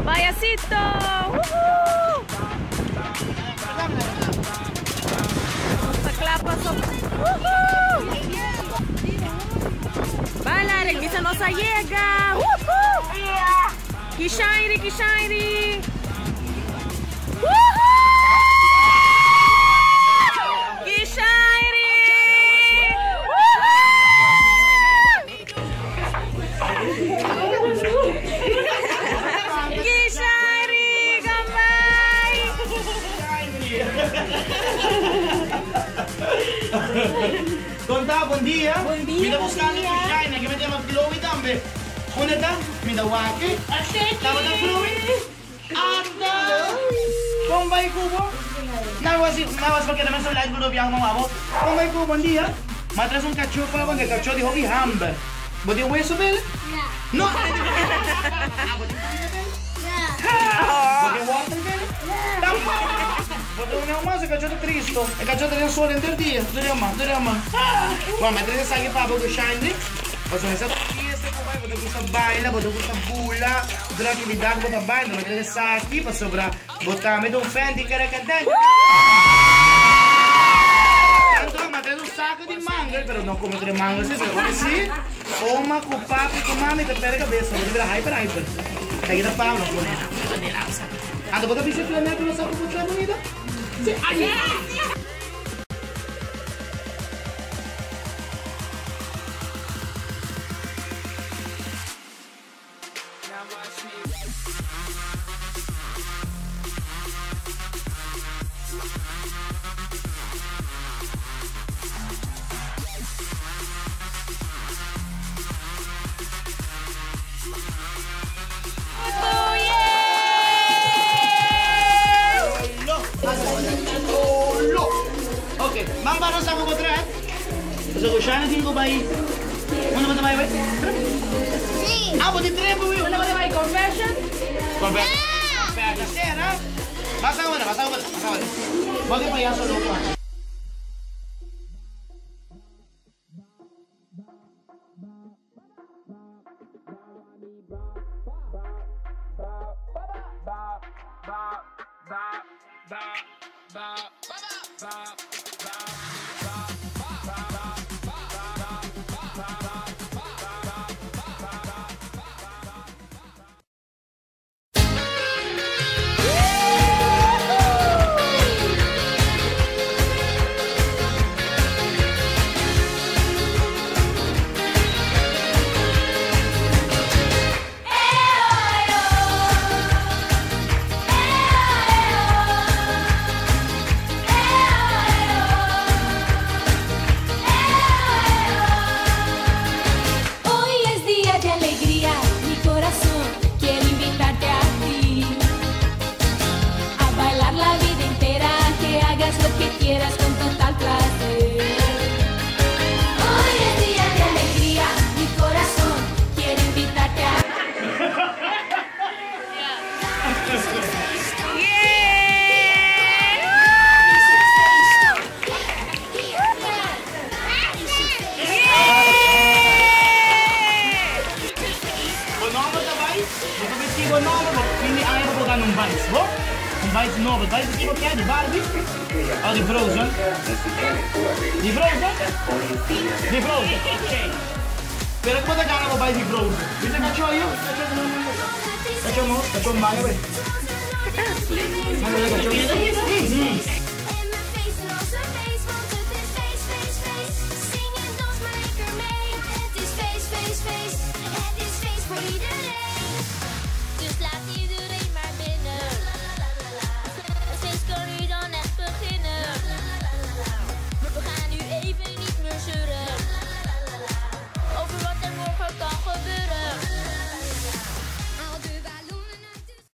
Payasito! Woohoo! Nos ta kla pa so. Woohoo! Bala, Regbisa nos a yega! Woohoo! Kishairi, Kishairi! Woohoo! Kishairi! Woohoo! Kishairi, gambay! Konta, bon dia. Bon dia, Mi ta bon buskando dia. Kishaina, ke mi ta yama Chloe tambe. Unda ta? Mi ta wak e. Tabata Chloe? Ata! Kon bai ku bo? Nan wasi, nan wasi pa keda men so light ku do biaha man wak bo. Kon bai ku bo? Bon dia. Ma tres un kachó pa bo, e kachó di hopi hamber. Bo tin weso bel? No! Ah, bo tin comida bel? Bo tin wortel bel? Tampoco! Bo ta un mas, e kachó ta tristo. E kachó ta den sol henter dia. Dure mas, dure mas. Bon, mi a trese esaki pa bo ku Shindy. Pasobra mi sa fiesta ku bai, bo ta gusta baila, bo ta gusta bula, tur aktividat bo ta bai. Mi a trese esaki pasobra bo tambe ta un fan di Karakantante. Anto, mi a trese un sako di mangel, pero no come tur e mangel si, pero ora si, oma ku papi ku mami ta perde kabesa, bo ta bira hyper hyper. Esaki ta pa nos pone na bandera. Anto bo ta bisa Flanel ku nos sako por trae bonita? Si, ay! Ok, man para sa ko trek. So ko siya na din ko bay. Ano ba tayo bay? Sí. Ah, bo di trip wi. Ano ba tayo? Confession? Confession. Confession. Sera. Basta mo na, basta mo na, basta mo na. Bakit pa yan sa lupa? Hoy es día de alegría, mi corazón quiere invitarte a ti a bailar la vida entera, que hagas lo que quieras con total placer. Hoy es día de alegría, mi corazón quiere invitarte a Yeah! Yeah! Bo nomber ta bai, bo ta bisti bo nomber, bo fin di aña bo por gana un bais, bo? Un bais nobo, bais di kico ke? Di Barbie? O di Frozen? Di Frozen? Di Frozen, ok. Pero cu bo ta gana bo bais di Frozen? Bisa cacho ayo? Cacho no, cacho no, cacho maya bai. Manda cacho.